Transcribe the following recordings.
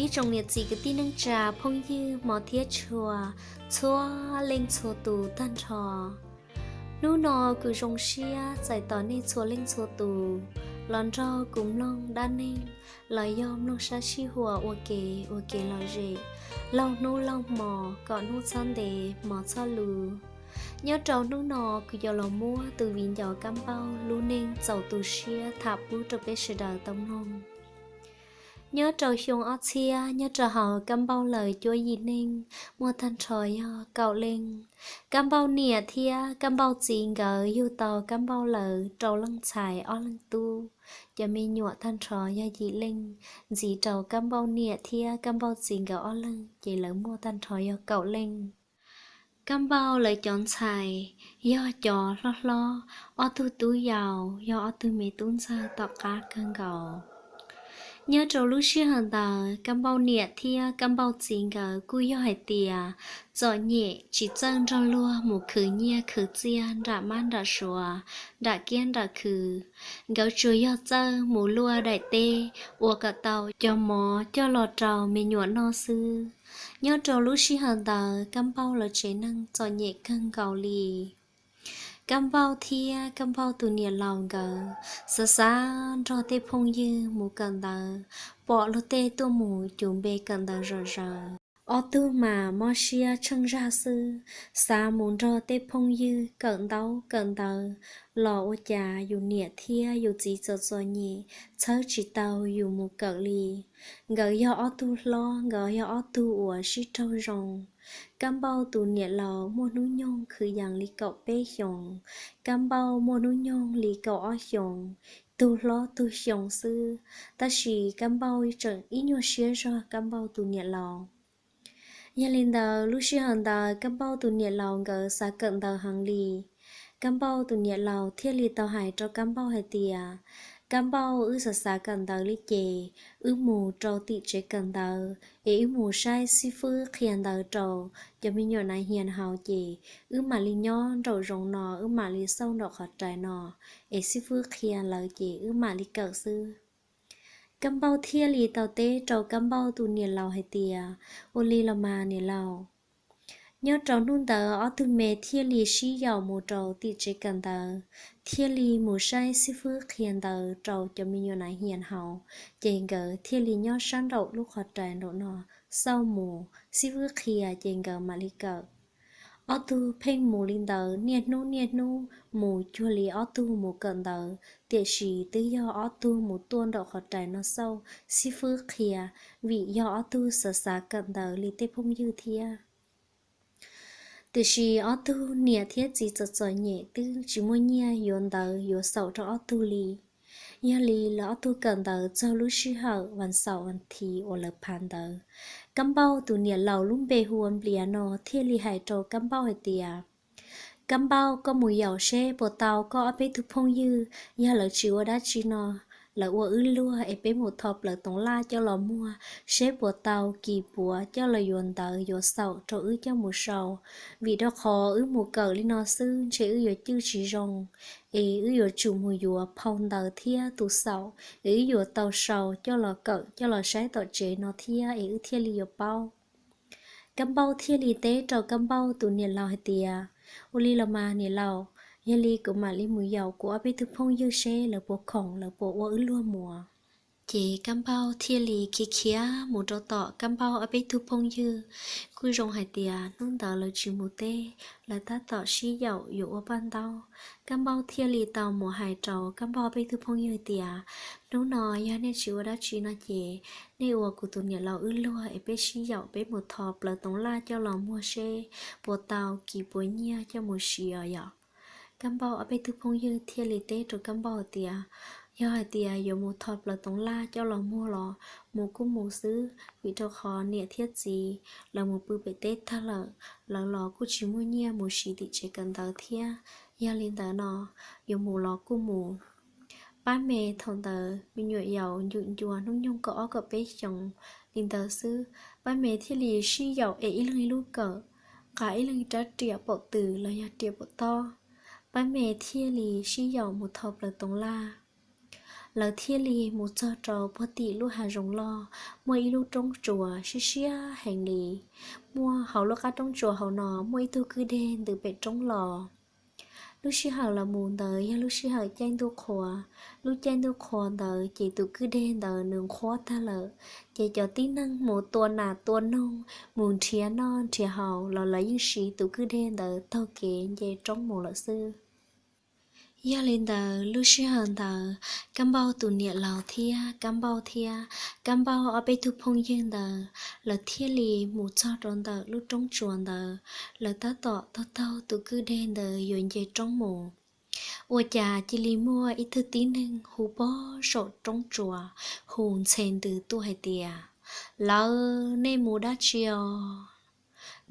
Ib tsoom niam txiv kwv tij neej tsa phooj ywg hmov thiab tshua, txhua leej txhua tus tag nrho. Hnub no kuv zoo siab txais tos nej txhua leej txhua tus los nrog kuv mloog dab neeg los yog mloog sab sij huam ua ke, ua kev lom zem, laug hnub laug hmo, kom hnub txhob ntev hmo txhob luv. Nyob rau hnub no kuv yuav los muab tus viv ncaus Kab Npauj lub neej txaus tu siab tham pub rau peb sawv daws tau mloog. Nyob rau xyoo ob txhiab, nyob rau hauv Kab Npauj lawv cuab yim neej muaj tag nrho yog kaum leej. Kab Npauj niam thiab Kab Npauj txiv nkawd yug tau Kab Npauj lawv rau leej ntxhais ob leeg tub. Cov me nyuam tag nrho yog yim leej, ntxiv rau Kab Npauj niam thiab Kab Npauj txiv nkawd ob leeg ces lawv muaj tag nrho yog kaum leej. Kab Npauj lawv cov ntxhais yog cov hlob hlob, ob tug tub yau yog ob tug me tub ntxawg tom qab kawg nkaus. Nyob rau lub sij hawm ntawd Kab Npauj niam thiab Kab Npauj txiv nkawd kuj yog hais tias txom nyem tsis txawj nrog luag mus khwv nyiaj khwv txiaj nram mab nram suav, nram kiab nram khw. Nkawd tsuas yog txawj mus luaj daim teb ua kom tau cov mov coj los rau me nyuam noj xwb. Nyob rau lub sij hawm ntawd Kab Npauj lawv tsev neeg txom nyem kawg nkaus li. Kab Npauj thiab Kab Npauj tus niam laus nkawd xav xav nrog tej phooj ywg mus kawm ntawv, pom luag tej tuaj mus cus npe kawm ntawv zom zaws. Ob tug mas mob siab tsheej zag xwb, xav mus nrog tej phooj ywg kawm ntaub kawm ntawv los ua cas yus niam thiab yus txiv txom txom nyem txhawb tsis tau yus mus kawm li. Nkawd yog ob tug hlob, nkawd yog ob tug uas sib raug zoo. Kab Npauj tus niam laus muaj hnub nyoog kwv yees li kaum peb xyoos, Kab Npauj muaj hnub nyoog li kaum ob xyoos, tug hlob tug xyoo xwb. Tab sis Kab Npauj tseem ib nyuag siab zog Kab Npauj tus niam laus. Yog li ntawd lub sij hawm ntawd Kab Npauj tus niam laus nkawd xav kawm ntawv heev li. Kab Npauj tus niam laus thiaj li tau hais rau Kab Npauj hais tias, Kab Npauj, wb xav xav kawm ntawv li ces wb mus rau tim tsev kawm ntawv es wb mus saib xib fwb qhia ntawv rau cov me nyuam nas hias hauv ces wb mam li nyob nraum zoov no, wb mam li xauj nraum qhov rais no es xib fwb qhia lawm ces wb mam li kawm xwb. Kab Npauj thiaj li tau teb rau Kab Npauj tus niam laus hais tias, ua li los mas niam laus. Nyob rau hnub ntawd ob tug me thiaj li sib yaum mus rau tim tsev kawm ntawv, thiaj li mus saib xib fwb qhia ntawv rau cov me nyuam nas hias hauv, ces nkawd thiaj li nyob sab nraum lub qhov rais nraum no xauj mus, xib fwb qhia ces nkawd mam li kawm. Ob tug pheej mus li ntawd niaj hnub niaj hnub mus cuag li ob tug mus kawm ntawv, tiam sis twb yog ob tug mus tuaj nraum qhov rais no xauj xib fwb qhia, vim yog ob tug xav xav kawm ntawv li tej phooj ywg thiab. Tiam sis ob tug niam thiab txiv txom txom nyem twb tsis muaj nyiaj yuav ntawv yuav xaum rau ob tug li. Yog li lawv ob tug kawm ntawv txog lub sij hawm vas xaum vas thiv uas lawv phav ntawv, Kab Npauj tus niam laus lub npe hu ua Nplias no thiaj li hais rau Kab Npauj hais tias, Kab Npauj, koj mus yaum seb puas tau koj ob peb tug phooj ywg, yog lawv tsis ua dab tsi no, lawv ua wb luag es peb mus tho plaws toov laj coj los muag seb puas tau kis puav coj los yuav ntawv yuav xaum rau wb coj mus sau. Vim rau qhov wb mus kawm li no xwb ntshe wb yuav cwj tsis zoo, es wb yuav tsum mus yuav phau ntawv thiab tus xaum es wb yuav tau sau coj los kawm coj los saib tom tsev no thiab es wb thiaj li yuav paub. Kab Npauj thiaj li teb rau Kab Npauj tus niam laus hais tias, ua li los mas niam laus, yog li kuv mam li mus yaum kuv ob peb tug phooj ywg seb lawv puas khoom lawv puas ua wb luag mus. Ces Kab Npauj thiaj li khiav khiav mus rau tom Kab Npauj ob peb tug phooj ywg. Kuj zoo hais tias hnub ntawd lawv tsis mus teb, lawv tab tom sib yaum yuav ua paj ntaub. Kab Npauj thiaj li tau mus hais rau Kab Npauj ob peb tug phooj ywg tias, hnub no yog nej tsis ua dab tsi no ces nej ua kuv tus niam laus wb luag es peb sib yaum peb mus tho plaws toov laj coj los muag seb puas tau kis puav nyiaj coj mus siv os yom. Kab Npauj ob peb tug phooj ywg thiaj li teb rau Kab Npauj tias, yog hais tias yuav mus tho plaws toov laj coj los muag los mus kuj mus xwb, vim rau qhov niam thiab txiv lawv mus pw pem teb tag lawm, lawv los kuj tsis muaj nyiaj mus siv tim tsev kawm ntawv thiab. Yog li ntawd no, yuav mus los kuj mus. Pab me thaum ntawd me nyuam yaus ncum ncua hnub nyoog kaum ob kaum peb xyoos li ntawd xwb, pab me thiaj li sib yaum es ib leeg ib lub kawm, nqa ib leeg rab riam paum twm los yog riam paum tob, pab me thiaj li sib yaum mus tho plaws toov laj. Lawv thiaj li mus txog rau puag tim lub hav zoov loj, muaj ib lub roob tsuas siab siab heev li. Muaj hauv lub qab roob tsuas hauv no muaj ib tug kwj deg ntws pem roob los. Lub sij hawm lawv mus ntawd yog lub sij hawm caij ntuj qhua. Lub caij ntuj qhua ntawd ces tus kwj deg ntawd nws nqhuab tag lawm, ces cov tib neeg mus tua nas tua noog, mus nrhiav noj nrhiav haus los lawv yeej siv tus kwj deg ntawd taug kev nce roob mus lawm xwb. Yog li ntawd lub sij hawm ntawd Kab Npauj tus niam laus thiab Kab Npauj thiab Kab Npauj ob peb tug phooj ywg ntawd lawv thiaj li mus txog rau ntawm lub roob tsuas ntawd. Lawv tab tom taug taug tus kwj deg ntawd yuav nce roob mus, ua cas cia li muaj ib tug tib neeg hu puag saum roob tsuas, hu ntxhe ntws tuaj hais tias, Lawv, nej mus dab tsi os?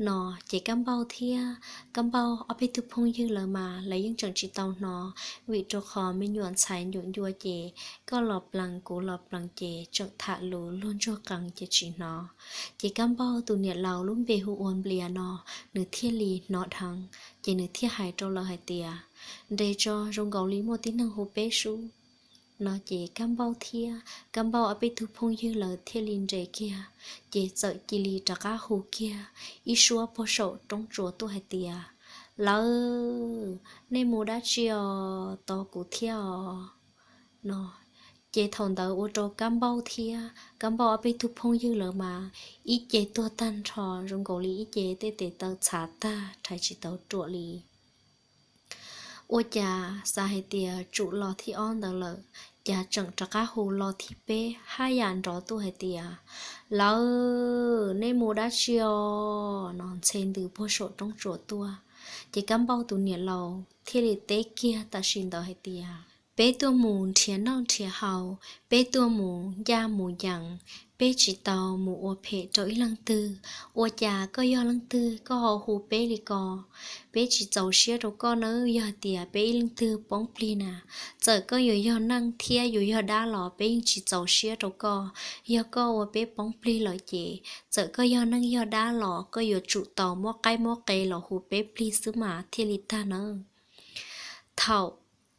No ces Kab Npauj thiab Kab Npauj ob peb tug phooj ywg lawv mas lawv yeej tseem tsis tau hnov, vim rau qhov me nyuam ntxhais ncuam ncua ces koj los plees kuv los plees ces tseem tham lus luag ntsuag qees ces tsis hnov. Ces Kab Npauj tus niam laus lub npe hu ua Nplias no, nws thiaj li hnov dheev, ces nws thiaj hais rau lawv hais tias, Nres tso, zoo nkaus li muaj tib neeg hu peb suab. No ces Kab Npauj thiab Kab Npauj ob peb tug phooj ywg lawv thiaj li nres kiag, ces txawm cia li rov qab hu kiag ib suab puag saum roob tsuas tuaj hais tias, Lawv, nej mus dab tsi os, tos kuv thiab os? No ces thaum ntawd ua rau Kab Npauj thiab Kab Npauj ob peb tug phooj ywg lawv mas ib ce tuag tag nrho, zoo nkaus li ib ce tej tes taw txhav tag rhais tsis tau ruam li. Ua cas xav hais tias tsum lo thib ob ntawd lawm, cas tseem rov qab hu lo thib peb haj yam nrov tuaj hais tias, Lawv, nej mus dab tsi os? No ntxhe ntws puag saum roob tsuas tuaj. Ces Kab Npauj tus niam laus thiaj li teb kiag tam sim ntawd hais tias, Peb tuaj mus nrhiav noj nrhiav haus, peb tuaj mus ncaj mus ncees, peb tsis tau mus ua phem rau ib leej twg. Ua cas koj yog leej twg koj ho hu peb li ko? Peb tsis txaus siab rau koj nawb, yog tias peb ib leej twg poob plig na, txawm koj yuav yog neeg thiab yuav yog dab los peb yeej tsis txaus siab rau koj. Yog koj ua peb poob plig lawm ces txawm koj yog neeg yog dab los koj yuav tsum tau muab qaib muab qe los hu peb plig xwb mas thiaj li tag nawb. Thaum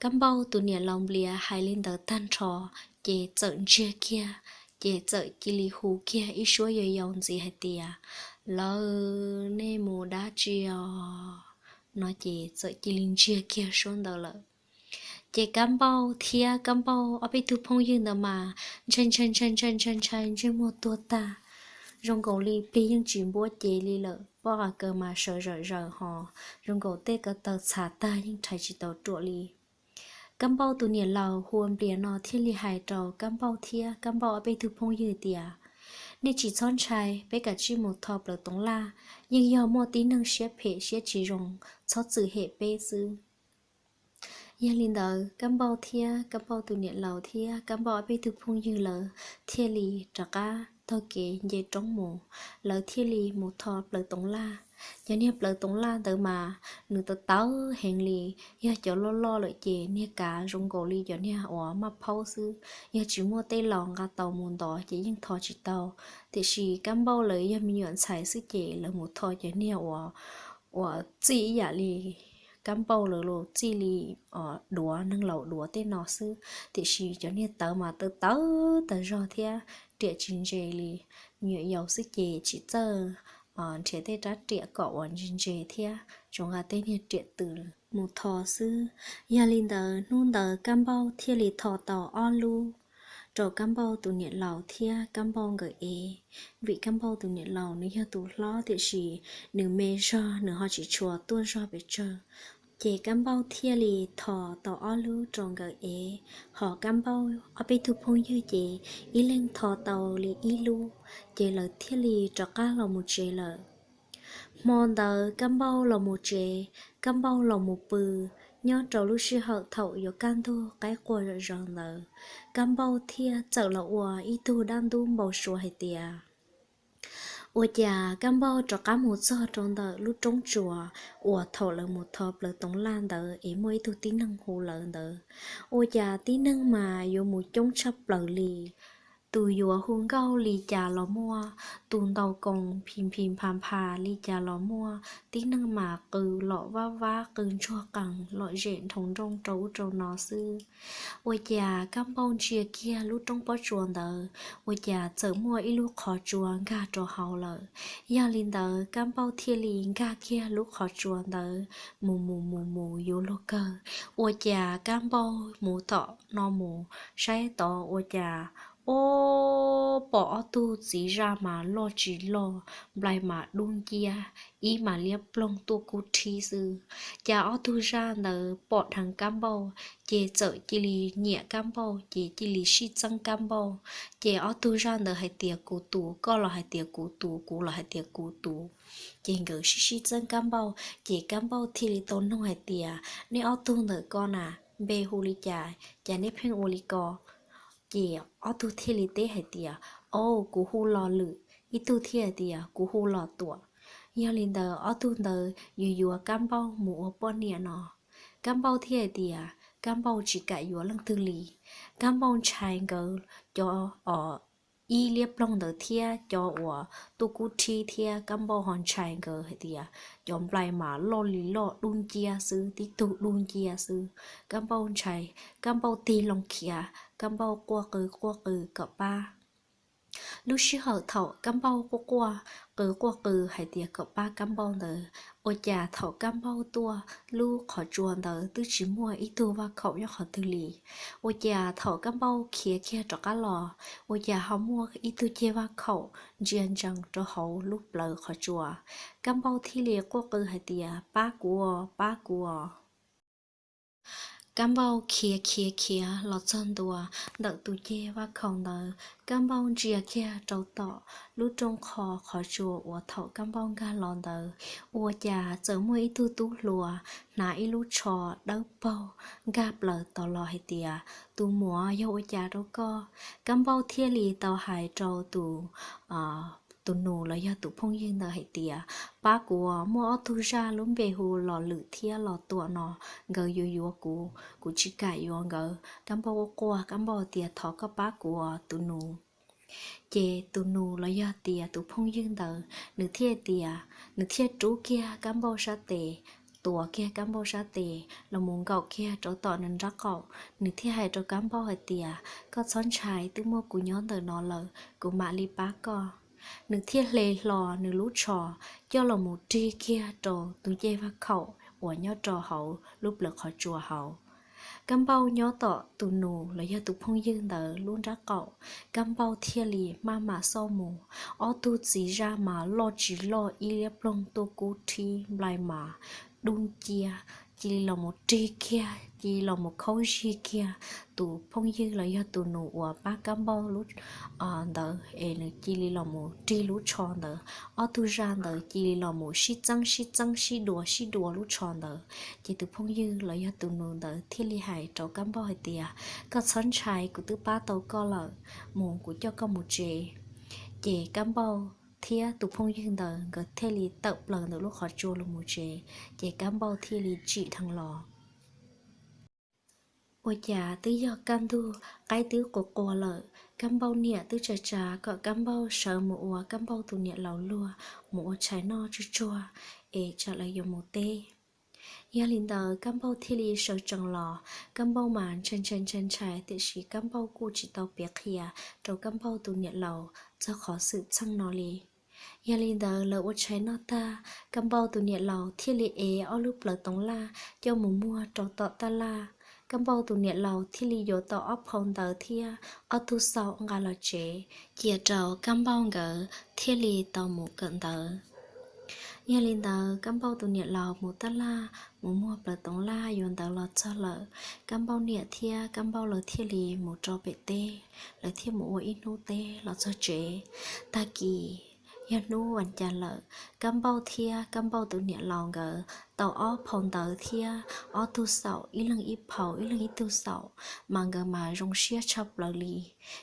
Kab Npauj tus niam laus Nplias hais li ntawd tag nrho, ces txawm ntsiag kiag, ces txawm cia li hu kiag ib suab yau yau ntxiv hais tias, Lawv, nej mus dab tsi os? No ces txawm cia li ntsiag kiag suab ntawd lawm. Ces Kab Npauj thiab Kab Npauj ob peb tug phooj ywg ntawd mas ntshai ntshai ntshai ntshai ntshai ntshai ntsej muag tuag tag, zoo nkaus li plig yeej tsis npuab cev li lawm, pob qa kaws mas sawv zawm zaws ho, zoo nkaus tej ko taw txhav tag yeej rhais tsis tau ruam li. Kab Npauj tus niam laus hu ua Nplias no thiaj li hais rau Kab Npauj thiab Kab Npauj ob peb tug phooj ywg tias, Nej tsis txhob ntshai, peb kav tsij mus tho plaws toov laj, yeej yog muaj tib neeg siab phem siab tsis zoo txhob txwm hem peb xwb. Yog li ntawd Kab Npauj thiab Kab Npauj tus niam laus thiab Kab Npauj ob peb tug phooj ywg lawv thiaj li rov qab taug kev nce roob mus, lawv thiaj li mus tho plaws toov laj. Cov niag plaws toov laj ntawd mas nws tawv tawv heev li, yog cov loj loj lawm ces niag kav zoo nkaus li cov niag uas maj phaub xwb, yog tsis muaj tej laus nqa taus mus ntov ces yeej tho tsis tau. Tiam sis Kab Npauj lawv yog me nyuam ntxhais xwb ces lawv mus tho cov niag uas, uas txij ib yam li Kab Npauj lawv los txij li duav, neeg laus duav tej no xwb, tiam sis cov niag tawv mas tawv tawv tas zog thiab riam tsis ntse li. Me nyuam yaus xwb ces tsis txawj nrhiav tej rab riam kom uas ntse ntse thiab, tsuas nqa tej niag riam tws mus tho xwb. Yog li ntawd hnub ntawd Kab Npauj thiaj li tho tau ob lub rau Kab Npauj tus niam laus thiab Kab Npauj nkawd ev, vim Kab Npauj tus niam laus nws yog tus hlob tiam sis nws me zog nws ho tsis tshua tuaj zog pes tsawg. Ces Kab Npauj thiaj li tho tau ob lub rau nkawd ev, ho Kab Npauj ob peb tug phooj ywg ces ib leeg tho tau li ib lub, ces lawv thiaj li rov qab los mus tsev lawm. Hmo ntawd Kab Npauj los mus tsev, Kab Npauj los mus pw. Nyob rau lub sij hawm thaum yuav kaj ntug qaib qua zom zaws ntawd, Kab Npauj thiaj txawm los ua ib tug dab ntub npau suav hais tias, ua cas Kab Npauj rov qab mus txog rau ntawm lub roob tsuas uas thaum lawv mus tho plaws toov laj ntawd es muaj ib tug tib neeg hu lawv ntawd, ua cas tib neeg mas yuav mus coob tshaj plaws li. Tus yuav hu nkauj li cas los muaj, tus ntaus koos phim phim pham pham li cas los muaj, tib neeg mas qw lom vab vab qw ntsuag qees lom zem nroo nrooj rau ub rau no xwb. Ua cas Kab Npauj ntsia kiag lub roob pob tsuas ntawd, ua cas txawm muaj ib lub qhov tsua nkag rau hauv lawm. Yog li ntawd Kab Npauj thiaj li nkag kiag lub qhov tsua ntawd mus mus mus mus yuav luag kawg. Ua cas Kab Npauj mus tom no mus saib tod ua cas ua pom ob tug txiv zaj mas loj tsis loj, nplai mas dub nciab, ib mas liab ploog tuaj kub rhib xwb. Cas ob tug zaj ntawd pom dheev Kab Npauj, ces txawm cia li nyiam Kab Npauj, ces cia li sib txeeb Kab Npauj. Ces ob tug zaj ntawd hais tias kuv tus, koj los hais tias kuv tus, kuv los hais tias kuv tus. Ces nkawd sib sib txeeb Kab Npauj, ces Kab Npauj thiaj li tau noog hais tias, nej ob tug ntawm ko na, npe hu li cas, cas nej pheej ua li ko? Ces ob tug thiaj li teb hais tias, au, kuv hu Los Lwm, ib tug thiaj hais tias kuv hu Los Tuam. Yog li ntawd ob tug ntawd yuav yuav Kab Npauj mus ua poj niam no. Kab Npauj thiaj hais tias Kab Npauj tsis kam yuav leej twg li. Kab Npauj ntshai nkawd cov os ib liab ploog ntawd thiab cov uas tuaj kub rhib thiab Kab Npauj ho ntshai nkawd hais tias cov nplai mas loj li loj dub nciab xwb, tib tug dub nciab xwb. Kab Npauj ntshai, Kab Npauj tig loo khiav, Kab Npauj quaj qw quaj qw kom pab. Lub sij hawm thaum Kab Npauj quaj quaj qw quaj qw hais tias kom pab Kab Npauj ntawd, ua cas thaum Kab Npauj tuaj lub qhov tsua ntawd twb tsis muaj ib tug vaj khaum nyob qhov twg li. Ua cas thaum Kab Npauj khiav kiag rov qab los, ua cas ho muaj ib tug ceg vaj khaum ntsia ntsees rau hauv lub plawv qhov tsua. Kab Npauj thiaj li quaj qw hais tias pab kuv, pab kuv. Kab Npauj khiav khiav khiav los txog ntua ntawm tus ceg vaj khaum ntawd, Kab Npauj ntsia kiag rau tom lub rooj qho qhov tsua uas thaum Kab Npauj nkag los ntawd, ua cas txawm muaj ib tug tub hluas hnav ib lub tsho dawb paug nkag plaws tod los hais tias, tus muam, yog ua cas rau koj? Kab Npauj thiaj li tau hais rau tus tus nus los yog tus phooj ywg ntawd hais tias, pab kuv, muaj ob tug zaj lub npe hu Los Lwm thiab Los Tuam no, nkawd yuav yuav kuv, kuv tsis kam yuav nkawd. Kab Npauj quaj quaj, Kab Npauj tias thov koj pab kuv tus nus. Ces tus nus los yog tias tus phooj ywg ntawd nws thiaj tias, nws thiaj rub kiag Kab Npauj sab tes, tuav kiag Kab Npauj sab tes los mus nkaum kiag rau tom nws nrab qaum. Nws thiaj hais rau Kab Npauj hais tias, koj txhob ntshai, twb muaj kuv nyob ntawm no lawm, kuv mam li pab koj. Nws thiaj hle hlo nws lub tsho coj los mus rig kiag rau tus ncej vaj khaum uas nyob rau hauv lub plawv qhov tsua hauv. Kab Npauj nyob tom tus nus los yog tus phooj ywg ntawd lub nrab qaum, Kab Npauj thiaj li maj mam xauj mus. Ob tug txiv zaj mas loj tsis loj, ib liab ploog tuaj kub rhib, nplai mas dub nciab, cia li los mus rig kiag, cia li los mus khaub zig kiag tus phooj ywg los yog tus nus uas pab Kab Npauj lub ntawd es nws cia li los mus rig lub tsho ntawd. Ob tug zaj ntawd cia li los mus sib txeeb sib txeeb, sib dua sib dua lub tsho ntawd. Ces tus phooj ywg los yog tus nus ntawd thiaj li hais rau Kab Npauj hais tias, koj txhob ntshai, kuv twb pab tau koj lawm, mus kuv coj koj mus tsev. Ces Kab Npauj thiab tus phooj ywg ntawd nkawd thiaj li tawm plaws ntawm lub qhov tsua los mus tsev, ces Kab Npauj thiaj li tsim dheev los. Ua cas twb yog kaj ntug, qaib twb qua qua lawm, Kab Npauj niam twb tsa tsa kom Kab Npauj sawv mus ua Kab Npauj tus niam laus luag mus ua tshais noj tsuag tsuag es tsam lawv yuav mus teb. Yog li ntawd Kab Npauj thiaj li sawv tsees los. Kab Npauj mas ntshai ntshai ntshai ntshai, tiam sis Kab Npauj kuj tsis tau piav qhia rau Kab Npauj tus niam laus txog qhov xwm txheej no li. Yog li ntawd lawv ua tshais noj tag, Kab Npauj tus niam laus thiaj li ev ob lub plaws toov laj coj mus muag rau tom taj laj. Kab Npauj tus niam laus thiaj li yuav tau ob phau ntawv thiab ob tug xaus nqa los tsev, cia rau Kab Npauj nkawd thiaj li tau mus kawm ntawv. Yog li ntawd Kab Npauj tus niam laus mus taj laj mus muag plaws toov laj yuav ntawv los txog lawm, Kab Npauj niam thiab Kab Npauj lawv thiaj li mus rau pem teb, lawv thiaj mus ua ib hnub teb los txog tsev. Tag kis yog hnub vas cas lawm, Kab Npauj thiab Kab Npauj tus niam laus nkawd tau ob phau ntawv thiab ob tug xaum, ib leeg ib phau ib leeg ib tug xaum, mas nkawd mas zoo siab tshaj plaws li.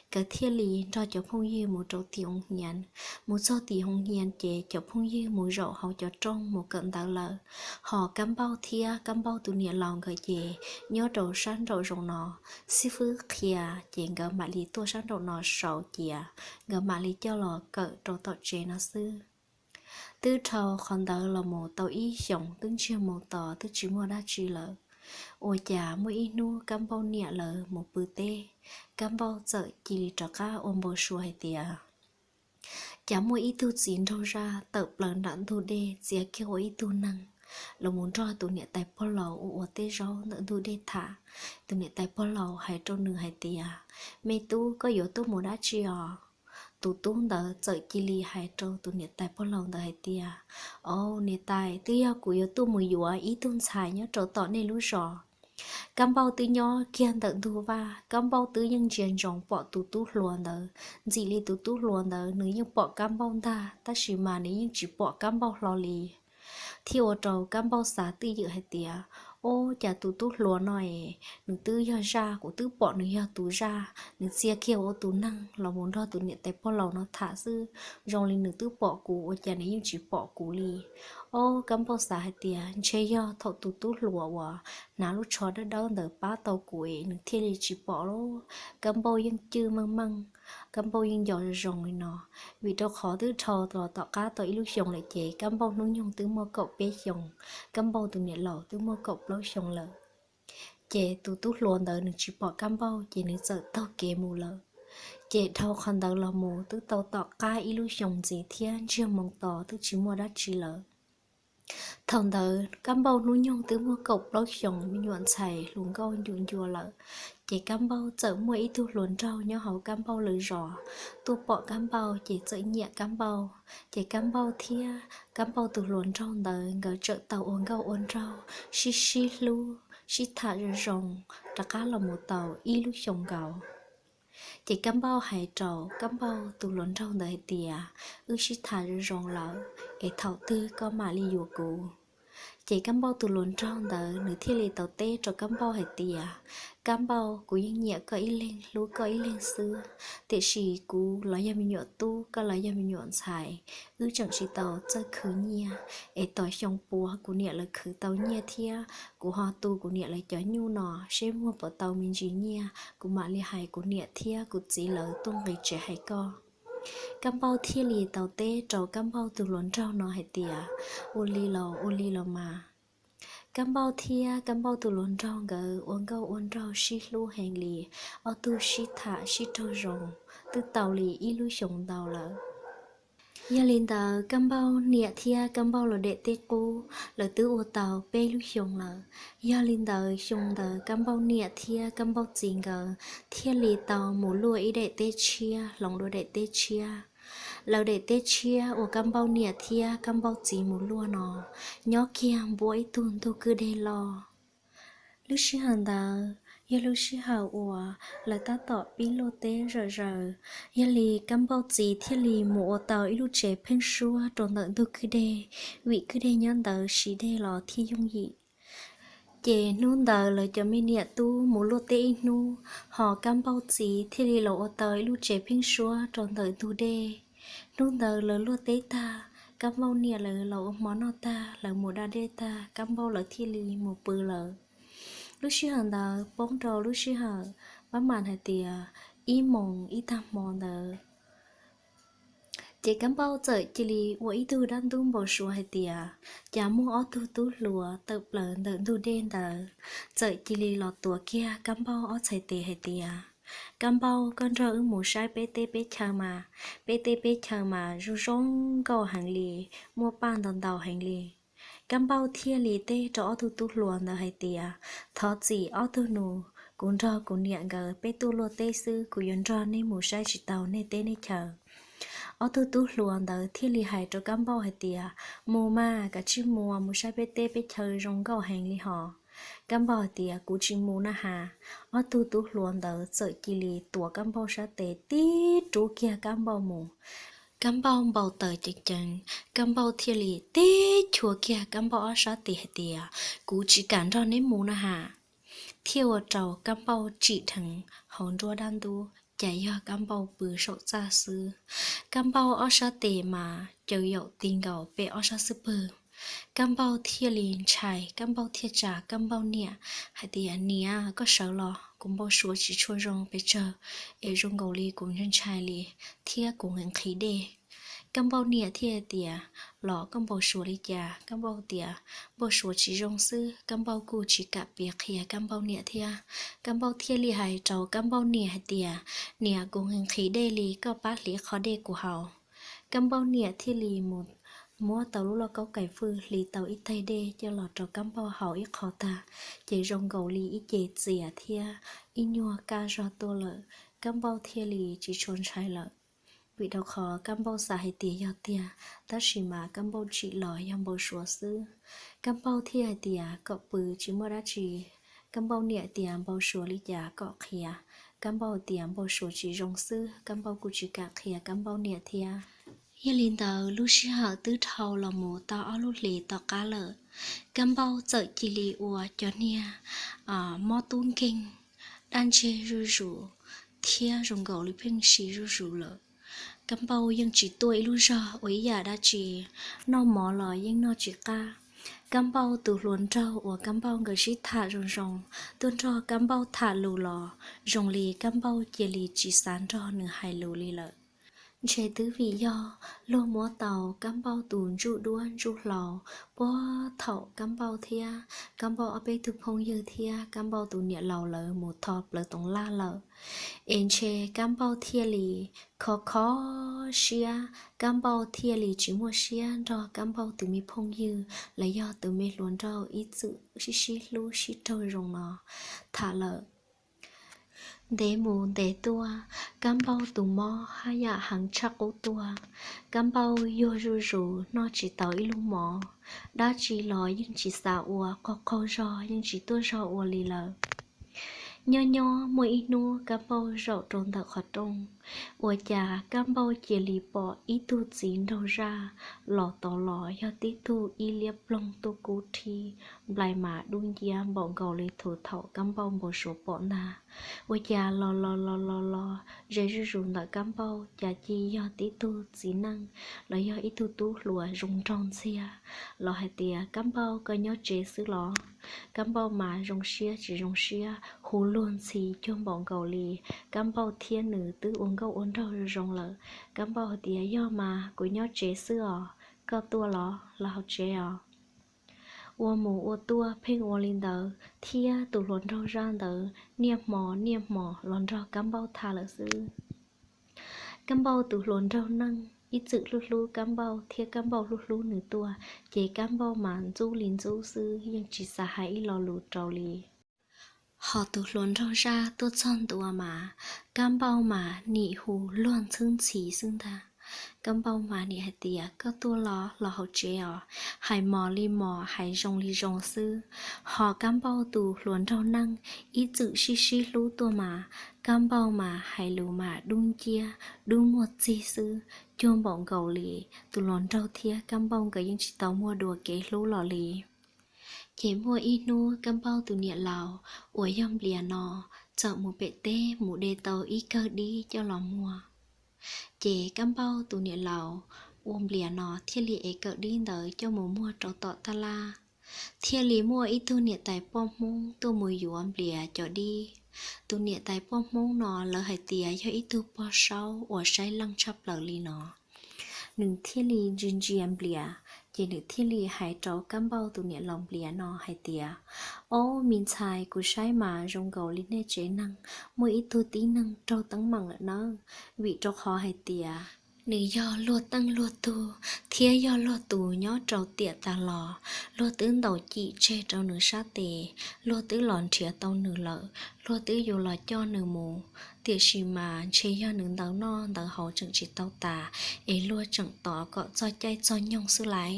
Nkawd thiaj li nrog cov phooj ywg mus rau tim hoos hias. Mus txog tim hoos hias ces cov phooj ywg mus zaum hauv cov rooj mus kawm ntawv lawm, ho Kab Npauj thiab Kab Npauj tus niam laus nkawd ces nyob rau sab nraum zoov no, xib fwb qhia ces nkawd mam li tuaj sab nraum no sau cia, nkawd mam li coj los kawm rau tom tsev no xwb. Twb dhau qhov ntawd los mus tau ib xyoos twb ntsiag mus tos twb tsis muaj dab tsi lawm, ua cas muaj ib hnub Kab Npauj niam lawv mus pw teb, Kab Npauj txawm cia li rov qab ua npau suav hais tias cas muaj ib tug txiv nraug zaj tawm plaws nram ntug dej txia kiag ua ib tug neeg los mus nrog tus niam tais pog laus ua ua tej zaub ntawm ntug dej tham. Tus niam tais pog laus hais rau nws hais tias, Me tub, koj yuav tuaj mus dab tsi os? Tus tub ntawd txawm cia li hais rau tus niam tais pog laus ntawd hais tias, Au niam tais, twb yog kuv yuav tuaj mus yuav ib tug ntxhais nyob rau tom nej lub zos. Kab Npauj twb nyob kiag ntawm ntug vaj, Kab Npauj twb yeej ntsia ntsoov pom tus tub hluas ntawd, ntxim li tus tub hluas ntawd nws yeej pom Kab Npauj ntag, tab sis mas nws yeej tsis pom Kab Npauj hlo li. Thiaj ua rau Kab Npauj xav twj ywm hais tias, Ob, cas tus tub hluas no es nws twb yog zaj, kuv twb pom nws yog tus zaj, nws txia kiag ua tus neeg los mus nrog tus niam tais pog laus no tham xwb, zoo li nws twb pom kuv ua cas nws yeej tsis pom kuv li. Ob, Kab Npauj xav hais tias ntshe yog thaum tus tub hluas uas hnav lub tsho dawb dawb ntawd pab tau kuv es nws thiaj li tsis pom lauj. Kab Npauj yeej cwj meej meej, Kab Npauj yeej nco zoo li no, vim rau qhov twb dhau los tom qab tau ib lub xyoos lawm ces Kab Npauj hnub nyoog twb muaj kaum peb xyoos, Kab Npauj tus niam laus twb muaj kaum plaub xyoos lawm. Ces tus tub hluas ntawd nws tsis pom Kab Npauj ces nws txawm taug kev mus lawm. Ces dhau qhov ntawd los mus twb tau tom qab ib lub xyoos ntxiv thiab ntsiag moo to twb tsis muaj dab tsi lawm. Thaum ntawd Kab Npauj hnub nyoog twb muaj kaum plaub xyoos, me nyuam ntxhais hluas nkauj ncu ncua lawm. Ces Kab Npauj txawm muaj ib tug hluas nraug nyob hauv Kab Npauj lawv zos tuaj pom Kab Npauj ces txawm nyiam Kab Npauj. Ces Kab Npauj thiab Kab Npauj tus hluas nraug ntawd nkawd txawm tau ua nkauj ua nraug, sib sib hlub sib tham zoo zoo rov qab los mus tau ib lub xyoos nkaus. Ces Kab Npauj hais rau Kab Npauj tus hluas nraug ntawd hais tias, Wb sib tham zoo zoo lawm es thaum twg koj mam li yuav kuv? Ces Kab Npauj tus hluas nraug ntawd nws thiaj li tau teb rau Kab Npauj hais tias, Kab Npauj, kuv yeej nyiam koj ib leeg hlub koj ib leeg xwb, tiam sis kuv los yog me nyuam tub, koj los yog me nyuam ntxhais, wb tseem tsis tau txawj khwv nyiaj, es tos xyoo puav kuv niam lawv khwv tau nyiaj thiab kuv ho tu kuv niam lawv cov nyuj no seb muag puas tau me ntsis nyiaj kuv mam li hais kuv niam thiab kuv txiv lawv tuaj nqis tsev hais koj. Kab Npauj thiaj li tau teb rau Kab Npauj tus hluas nraug no hais tias, Ua li los ua li los mas. Kab Npauj thiab Kab Npauj tus hluas nraug nkawd ua nkauj ua nraug sib hlub heev li, ob tug sib tham sib raug zoo twb tau li ib lub xyoos ntau lawm. Yog li ntawd Kab Npauj niam thiab Kab Npauj los daim teb qub lawv twb ua tau peb lub xyoos lawm. Yog li ntawd xyoo ntawd Kab Npauj niam thiab Kab Npauj txiv nkawd thiaj li tau mus luaj ib daim teb tshiab hloov dua daim teb tshiab. Lawv daim teb tshiab uas Kab Npauj niam thiab Kab Npauj txiv mus luaj no nyob kiag npuab ib tug ntug kwj deg loj. Lub sij hawm ntawd yog lub sij hawm uas lawv tab tom pib luaj teb zom zaws, yog li Kab Npauj txiv thiaj li mus ua tau ib lub tsev pheeb suab rau ntawm ntug kwj deg, vim kwj deg nyob ntawd siv dej los thiaj yooj yim. Ces hnub ntawd lawv cov me niam tub mus luaj teb ib hnub, ho Kab Npauj txiv thiaj li los ua tau ib lub tsev pheeb suab rau ntawm ntug dej. Hnub ntawd lawv luaj teb tag, Kab Npauj niam lawv los ua hmo noj tag, lawv mus da dej tag, Kab Npauj lawv thiaj li mus pw lawm. Lub sij hawm ntawd poob rau lub sij hawm pab mam hais tias ib moos ib tag hmo ntawd. Ces Kab Npauj txawm cia li ua ib tug dab ntub npau suav hais tias cas muaj ob tug tub hluas tawm plaws ntawm ntug dej ntawd, txawm cia li los tuav kiag Kab Npauj ob txhais tes hais tias, Kab Npauj, koj nrog wb mus saib peb teb peb chaw mas, peb teb peb chaw mas zoo zoo nkauj heev li, muaj paj ntau ntau heev li. Kab Npauj thiaj li teb rau ob tug tub hluas ntawd hais tias, Thov txim ob tug nus, kuv nrog kuv niam nkawd peb tuaj luaj teb xwb, kuv yuav nrog nej mus saib tsis tau nej teb nej chaw. Ob tug tub hluas ntawd thiaj li hais rau Kab Npauj hais tias, Mus mas, kav tsij mus, mus saib peb teb peb chaw zoo nkauj heev li hos. Kab Npauj hais tias, Kuv tsis mus na has. Ob tug tub hluas ntawd txawm cia li tuav Kab Npauj sab tes tib rub kiag Kab Npauj mus. Kab Npauj npau taws ceev ceev, Kab Npauj thiaj li teb chua kiag Kab Npauj ob sab tes hais tias, Kuv tsis kam nrog neb mus na has. Thiaj ua rau Kab Npauj tsim dheev hauv nruab dab ntub, cas yog Kab Npauj pw saum txaj xwb. Kab Npauj ob sab tes mas caws yaum ti nkaus pem ob sab xub pwg. Kab Npauj thiaj li ntshai, Kab Npauj thiaj tsa Kab Npauj niam hais tias, Niam, koj sawv los, kuv npau suav tsis tshua zoo pes tsawg, es zoo nkaus li kuv ntshai ntshai li thiab kuv nqhis nqhis dej. Kab Npauj niam thiaj tias, Los koj npau suav li cas? Kab Npauj tias npau suav tsis zoo xwb. Kab Npauj kuj tsis kam piav qhia Kab Npauj niam thiab. Kab Npauj thiaj li hais rau Kab Npauj niam hais tias, Niam, kuv nqhis nqhis dej li, koj pab hliv qhov dej kuv haus. Kab Npauj niam thiaj li mus muab tau lub lauj kaub kais fwj hliv tau ib taig dej coj los rau Kab Npauj haus ib qho tag, ces zoo nkaus li ib ce txias thiab ib nyuag kaj zog tuaj lawm. Kab Npauj thiaj li tsis tshua ntshai lawm. Vim rau qhov Kab Npauj xav hais tias yog tiag, tab sis mas Kab Npauj tsim los yog npau suav xwb. Kab Npauj thiaj hais tias kom pw tsis muaj dab tsi. Kab Npauj niam tias npau suav li cas kom qhia. Kab Npauj tias npau suav tsis zoo xwb, Kab Npauj kuj tsis kam qhia Kab Npauj niam thiab. Yog li ntawd lub sij hawm twb dhau los mus tau ob lub hlis tom qab lawm. Kab Npauj txawm cia li ua cov niag mob tub nkeeg, daj ntseg zuj zus thiab zoo nkaus li pheej si zuj zus lawm. Kab Npauj yeej tsis tuaj ib lub zog ua ib yam dab tsi, noj mov los yeej noj tsis qab. Kab Npauj tus hluas nraug uas Kab Npauj nkawd sib tham zoo zoo, tuaj nrog Kab Npauj tham lus los zoo li Kab Npauj cia li tsis xav nrog nws hais lus li lawm. Ntshe twb vim yog luag muab tau Kab Npauj tus ntsuj duab ntsuj hlauv puag thaum Kab Npauj thiab Kab Npauj ob peb tug phooj ywg thiab Kab Npauj tus niam laus lawv mus tho plawv toov laj lawm. Es ntshe Kab Npauj thiaj li khov kho siab, Kab Npauj thiaj li tsis muaj siab nrog Kab Npauj tus me phooj ywg los yog tus me hluas nraug ib txwm sib sib hlub sib raug zoo no tham lawm. Ntev mus ntev tuaj, Kab Npauj tus mob haj yam heev tshaj qub tuaj. Kab Npauj yuag zuj zus noj tsis tau ib lub mov, dab tsi los yeej tsis xav ua, qaug qaug zog yeej tsis tuaj zog ua li lawm. Nyob nyob muaj ib hnub Kab Npauj zaum rau ntawm qhov rooj, ua cas Kab Npauj cia li pom ib tug txiv nraug zaj los tod los yog tib tug ib liab ploog tuaj kub rhib, nplai mas dub nciab npaum nkaus li thaum Kab Npauj npau suav pom ntag. Ua cas los los los los los ze zuj zus ntawm Kab Npauj, cas cia yog tib tug txiv neej los yog ib tug tub hluas zoo nraug ntxiag los hais tias, Kab Npauj, koj nyob tsev xwb los? Kab Npauj mas zoo siab tsis zoo siab, hu luag ntxhi cuag npaum nkaus li Kab Npauj thiab nws twb ua nkauj ua nraug zoo zoo lawm. Kab Npauj hais tias, Yog mas, kuv nyob tsev xwb os, koj tuaj los los hauv tsev os. Ua mus ua tuaj pheej ua li ntawd, thiab tus hluas nraug zaj ntawd niaj hmo niaj hmo los nrog Kab Npauj tham lawm xwb. Kab Npauj tus hluas nraug neej ib txwm hlub hlub Kab Npauj thiab Kab Npauj hlub hlub nws tuaj, ces Kab Npauj mas ntxub li ntxub xwb, yeej tsis xav hais ib lo lus rau li. Ho tus hluas nraug zaj tuaj txog ntua mas Kab Npauj mas nim hu luag ntxhwb ntxhi xwb ntag. Kab Npauj mas nim hais tias, Koj tuaj los los hauv tsev os, hais mos li mos, hais zoo li zoo xwb. Ho Kab Npauj tus hluas nraug neej ib txwm sib sib hlub tuaj mas, Kab Npauj mas hais lus mas dub nciab dub muag txig xwb, cuag npaum nkaus li tus hluas nraug thiab Kab Npauj nkawd yeej tsis tau muaj dua kev hlub los li. Ces muaj ib hnub Kab Npauj tus niam laus uas yog Nplias no txawm mus pem teb mus de tau ib kawm dib coj los muag. Ces Kab Npauj tus niam laus uas Nplias no thiaj li ev kawm dib ntawd coj mus muag rau tom taj laj. Thiaj li muaj ib tug niam tais poj Hmoob tuaj mus yuav Nplias cov dib. Tus niam tais poj Hmoob no lawv hais tias yog ib tug pog saub uas saib leej tshaj plaws li no. Nws thiaj li ntsia ntsia Nplias, ces nws thiaj li hais rau Kab Npauj tus niam laus Nplias no hais tias, Ob, me ntxhais, kuv saib mas zoo nkaus li nej tsev neeg muaj ib tug tib neeg raug teeb meem lawm nawb, vim rau qhov hais tias nws yog luag teej luag tug thiab yog luag tus nyob rau tiam tas los, luag twb ntaus cim tseg rau nws sab tes, luag twb los nrhiav tau nws lawm, luag twb yuav los coj nws mus, tiam sis mas ntshe yog nws ntawv noj ntawv haus tseem tsis tau tas, es luag tseem tos kom txog caij txog nyoog xwb lauj.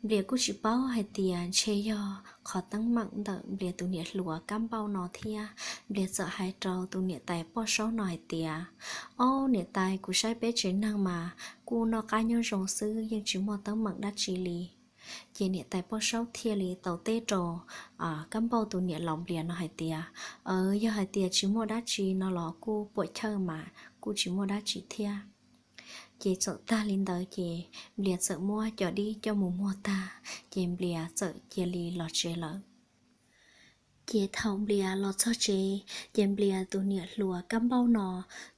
Nplias kuj tsis paub hais tias ntshe yog qhov teeb meem ntawm Nplias tus niam hluas Kab Npauj no thiab. Nplias txawm hais rau tus niam tais Poj Saub no hais tias, Ob, niam tais, kuv saib peb tsev neeg mas kuj noj qab nyob zoo xwb, yeej tsis muaj teeb meem dab tsi li. Ces niam tais Poj Saub thiaj li tau teb rau Kab Npauj tus niam laus Nplias no hais tias, Aws, yog hais tias tsis muaj dab tsi no los kuj puam chawj mas kuj tsis muaj dab tsi thiab. Ces txawm tag li ntawd ces Nplias txawm muab cov dib coj mus muag tag, ces Nplias txawm cia li los tsev lawm. Ces thaum Nplias los txog tsev ces Nplias tus niam hluas Kab Npauj no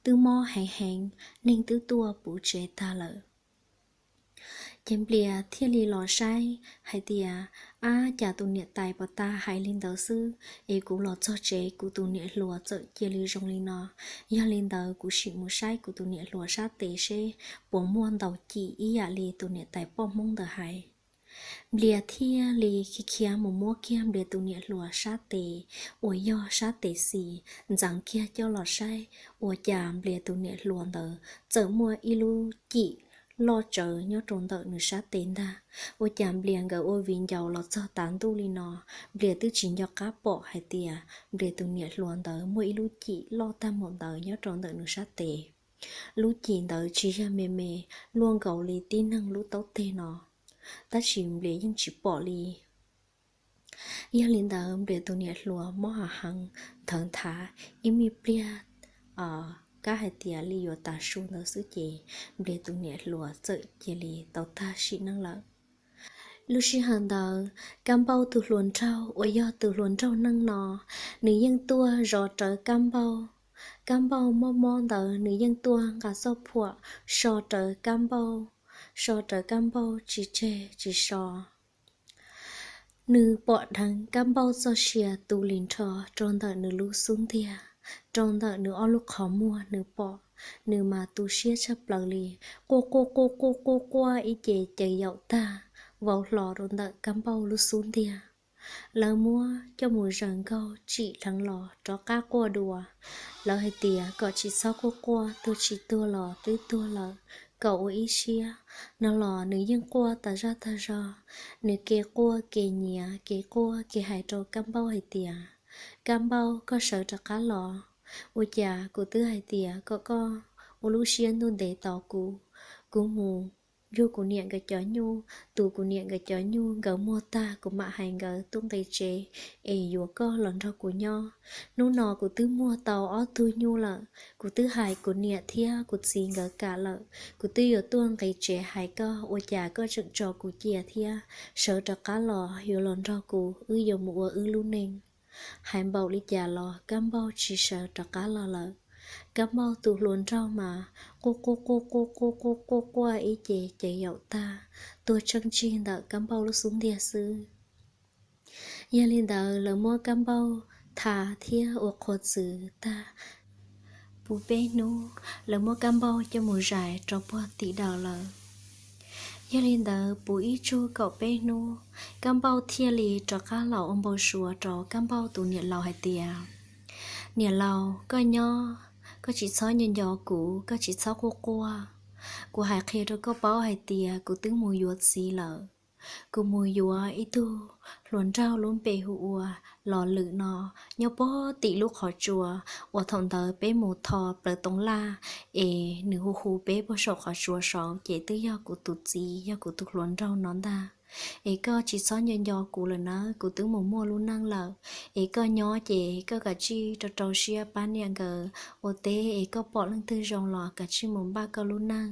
twb mob heev heev, neeg twb tuaj puv tsev tag lawm. Ces Nplias thiaj li los saib hais tias, Ab, cas tus niam tais pos tas hais li ntawd xwb es kuv los txog tsev kuv tus niam hluas txawm cia li zoo li no. Yog li ntawd kuv sim mus saib kuv tus niam hluas sab tes seb puas muaj ntaus cim ib yam li tus niam tais poj Hmoob ntawd hais. Nplias thiaj li khiav khiav mus muab kiag Nplias tus niam hluas sab tes uas yog sab tes xis ntxeev kiag coj los saib, ua cas Nplias tus niam hluas ntawd txawm muaj ib lub cim loj tsawv nyob rau ntawm nws sab tes ntag. Ua cas Nplias nkawd ua viv ncaus los txog tav ntuj li no, Nplias twb tsis nco qab pom hais tias Nplias tus niam hluas ntawd muaj ib lub cim loj tag npaum ntawd nyob rau ntawm nws sab tes. Lub cim ntawd tsis yog me me, luaj nkaus li tib neeg lub taub teg no, tab sis Nplias yeej tsis pom li. Yog li ntawd Nplias tus niam hluas mob hav heev, nthawv nthav ib me pliag, kab hais tias li yuav tav su ntawd xwb ces Nplias tus niam hluas txawm cia li tau tag sim neej lawm. Lub sij hawm ntawd Kab Npauj tus hluas nraug uas yog tus hluas nraug neej no, nws yeej tuaj zov rawv Kab Npauj. Kab Npauj mob mob ntawd nws yeej tuaj nqa txoj phuam so rawv Kab Npauj, so rawv Kab Npauj tsis tseg tsis so. Nws pom dheev Kab Npauj txoj sia tu li nrho rau ntawm nws lub xub ntiag, rau ntawm nws ob lub qhov muag nws pom, nws mas tu siab tshaj plaws li, quaj quaj quaj quaj quaj quaj ib ce ces yaum tag, vau hlo rau ntawm Kab Npauj lub xub ntiag. Lawv muab coj mus zaws nkaug tsim dheev los rov qab quaj dua. Lawv hais tias kom tsis txhob quaj quaj, tuag tsis tuag los twb tuag lawm, kom ua ib siab no los nws yeej quaj tas zaj tag zog. Nws ke quaj ke nyiav, ke quaj ke hais rau Kab Npauj hais tias, Kab Npauj, koj sawv rov qab los. Ua cas kuv twb hais tias kom koj ua lub siab ntuj ntev tos kuv, kuv mus yug kuv niam nkawd cov nyuj, tu kuv niam nkawd cov nyuj nkawd muag tag kuv mam hais nkawd tuaj nqis tsev es yuav koj los nrog kuv nyob. Hnub no kuv twb muag tau ob tug nyuj lawm, kuv twb hais kuv niam thiab kuv txiv nkawd kam lawm, kuv twb yuav tuaj nqis tsev hais koj, ua cas koj tseem tso kuv cia thiab? Sawv rov qab los, yuav los nrog kuv, wb yuav mus ua wb lub neej. Hais npaum li cas los Kab Npauj tsis sawv rov qab los lawm. Kab Npauj tus hluas nraug mas quaj quaj quaj quaj quaj quaj quaj quaj ib ce ces yaum tag, tuag tsheej tsig ntawm Kab Npauj lub xub ntiag xwb. Yog li ntawd lawv muab Kab Npauj tha thiab ua qhua txwv tag, puv peb hnub lawv muab Kab Npauj coj mus zais rau puag tim daws lawm. Yog li ntawd puv ib tsug kaum peb hnub, Kab Npauj thiaj li rov qab los ua npau suav rau Kab Npauj tus niam laus hais tias, Niam laus, koj nyob, koj tsis txhob nco nco kuv, koj tsis txhob quaj quaj. Kuv hais qhia rau koj paub hais tias kuv twb mus yuav txiv lawm. Kuv mus yuav ib tug hluas nraug lub npe hu ua Los Lwm no, nyob puag tim lub qhov tsua uas thaum ntawd peb mus tho plawv toov laj es nws hu hu peb puag saum qhov tsua saud ces twb yog kuv tus txiv, yog kuv tus hluas nraug no ntag. Es koj tsis txhob nco nco kuv lawm nawb, kuv twb mus muaj lub neej lawm. Es koj nyob ces koj kav tsij rau rau siab pab niam nkawd ua teb, es koj pom leej twg zoo los kav tsij mus npaj koj lub neej.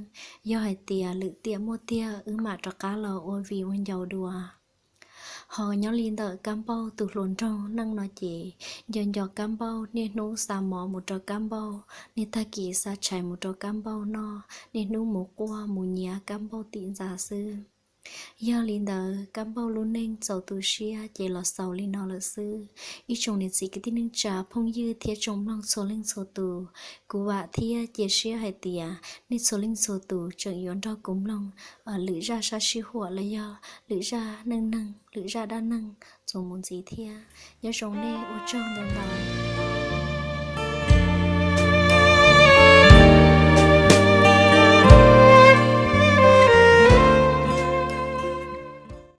Yog hais tias lwm tiam muaj tiag wb mam rov qab los ua viv ua ncaus dua. Ho nyob li ntawm Kab Npauj tus hluas nraug neej no ces nco nco Kab Npauj, niaj hnub xa mov mus rau Kab Npauj, niaj tag kis xa tshais mus rau Kab Npauj noj, niaj hnub mus quaj mus nyiav Kab Npauj tim ntxa xwb. Yog li ntawd Kab Npauj lub neej txaus tu siab ces los xaus li no lawm xwb. Ib tsoom niam txiv kwv tij neej tsa phooj ywg thiab tsoom mloog txhua leej txhua tus, kuv vam thiab cia siab hais tias nej txhua leej txhua tus tseem yuav nrog kuv mloog lwm zaj sab sij huam los yog lwm zaj neej neeg, lwm zaj dab neeg txuas mus ntxiv thiab. Nyob zoo nej, ua tsaug ntau ntau.